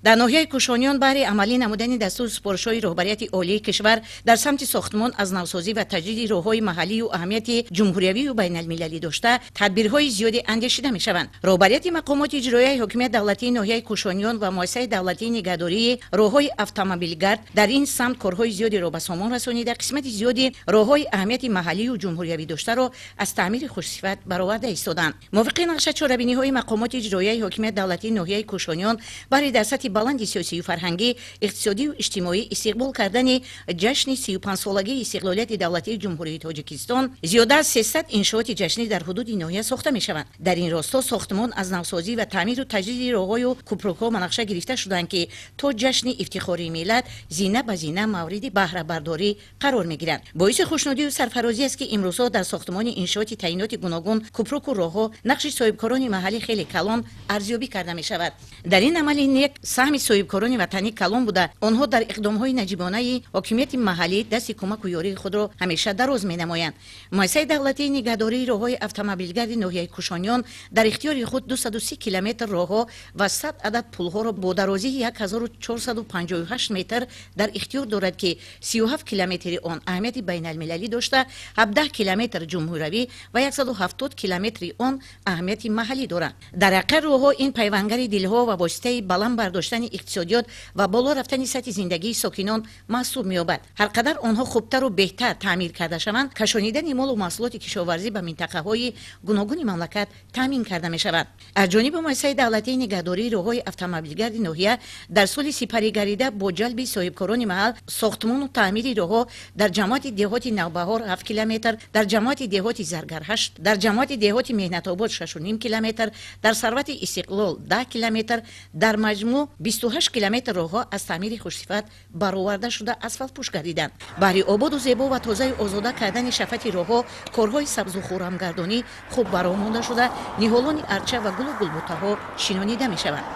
Дар ноҳияи Кӯшониён баҳри амалӣ намудани дастуру супоришҳои роҳбарияти олии кишвар дар самти сохтмон, аз навсозӣ ва таҷдиди роҳҳои маҳаллию аҳамияти ҷумҳуриявию байналмилалӣ дошта, тадбирҳои зиёде андешида мешаванд. Роҳбарияти мақомоти иҷроияи ҳокимияти давлатии ноҳияи Кӯшониён ва муассисаи давлатии нигаҳдории роҳҳои автомобилгард дар ин самт корҳои зиёдеро ба сомон расонида, қисмати зиёди роҳҳои аҳамияти маҳаллию ҷумҳуриявӣ доштаро аз таъмири хушсифат бароварда истоданд. Мувофиқи нақша чорабиниҳои мақомоти иҷроияи ҳокимияти давлатии ноҳияи Кӯшониён баҳри дар сатҳи баланди сиёсию фарҳангӣ, иқтисодию иҷтимоӣ истиқбол кардани ҷашни 35-солагии истиқлолияти давлатии Ҷумҳурии Тоҷикистон зиёда аз 300 иншооти ҷашнӣ дар ҳудуди ноҳия сохта мешаванд. Дар ин росто сохтмон, аз навсозӣ ва таъмиру таҷдиди роҳҳою кӯпрукҳо ба нақша гирифта шуданд, ки то ҷашни ифтихории миллат зина ба зина мавриди баҳрабардорӣ қарор мегиранд. Боиси хушнудию сарфарозӣ аст, ки имрӯзҳо дар сохтмони иншооти таъиноти гуногун, кӯпруку роҳҳо нақши соҳибкорони маҳаллӣ хеле калон арзёбӣ карда мешавад. Дар ин амали нек саҳми соҳибкорони ватанӣ калон буда, онҳо дар иқдомҳои наҷибонаи ҳокимияти маҳаллӣ дасти кӯмаку ёрии худро ҳамеша дароз менамоянд. Муассисаи давлатии нигаҳдории роҳҳои автомобилгарди ноҳияи Кӯшониён дар ихтиёри худ 230 километр роҳҳо ва 100 адад пулҳоро бо дарозии 1458 метр дар ихтиёр дорад, ки 37 километри он аҳамияти байналмилалӣ дошта, 17 километр ҷумҳуравӣ ва 170 километри он аҳамияти маҳаллӣ доранд. Дар ҳақиқат, роҳҳо ин пайвангари дилҳо ва воситаи баланд бардоштани иқтисодиёт ва боло рафтани сатҳи зиндагии сокинон маҳсуб меёбад. Ҳар қадар онҳо хубтару беҳтар таъмир карда шаванд, кашонидани молу маҳсулоти кишоварзӣ ба минтақаҳои гуногуни мамлакат таъмин карда мешавад. Аз ҷониби муассисаи давлатии нигаҳдории роҳҳои автомобилгарди ноҳия дар соли сипаригардида бо ҷалби соҳибкорони маҳал сохтмону таъмири роҳҳо дар ҷамоати деҳоти Навбаҳор 7 километр, дар ҷамоати деҳоти Заргар 8, дар ҷамоати деҳоти Меҳнатобод 6,5 километр, дар сарвати Истиқлол 10 километр, дар маҷмӯъ 28 километр роҳҳо аз таъмири хушсифат бароварда шуда, асфалтпӯш гардиданд. Баҳри ободу зебо ва тозаю озода кардани шафати роҳҳо корҳои сабзу хуррамгардонӣ хуб ба роҳ монда шуда, ниҳолони арча ва гулу гулбутаҳо шинонида мешаванд.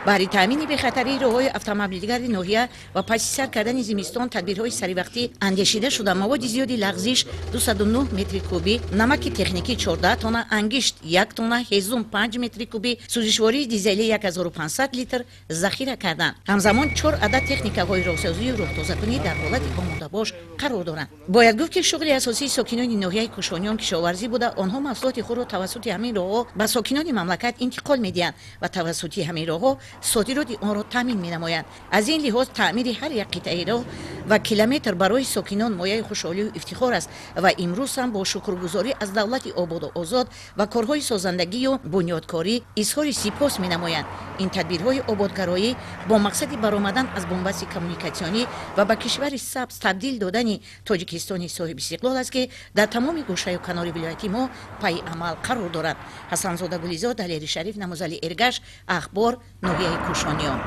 Баҳри таъмини бехатарии роҳҳои автомобилгарди ноҳия ва паси сар кардани зимистон тадбирҳои саривақтӣ андешида шуда, маводи зиёди лағзиш 209 метри кубӣ, намаки техникӣ 14 тонна, ангишт 1 тонна, ҳезум 5 метри кубӣ, сӯзишвории дизелӣ 1500 литр захира карданд. Ҳамзамон чор адад техникаҳои роҳсозию роҳтозакунӣ дар ҳолати омодабош қарор доранд. Бояд гуфт, ки шуғли асосии сокинони ноҳияи Кӯшониён кишоварзӣ буда, онҳо маҳсулоти худро тавассути ҳамин роҳҳо ба сокинони мамлакат интиқол медиҳанд ва тавассути ҳамин роҳҳо содироти онро таъмин менамоянд. Аз ин лиҳоз таъмири ҳар як қитъаи роҳ ва километр барои сокинон мояи хушҳолию ифтихор аст ва имрӯз ҳам бо шукргузорӣ аз давлати ободу озод ва корҳои созандагию бунёдкорӣ изҳори сипос менамоянд. Ин тадбирҳои ободгароӣ бо мақсади баромадан аз бунбасти коммуникатсионӣ ва ба кишвари сабз табдил додани Тоҷикистони соҳибистиқлол аст, ки дар тамоми гӯшаю канори вилояти мо пайи амал қарор дорад. Ҳасанзода Гулизор, Далери Шариф, Намозали Эргаш, Ахбор, ноҳияи Кӯшониён.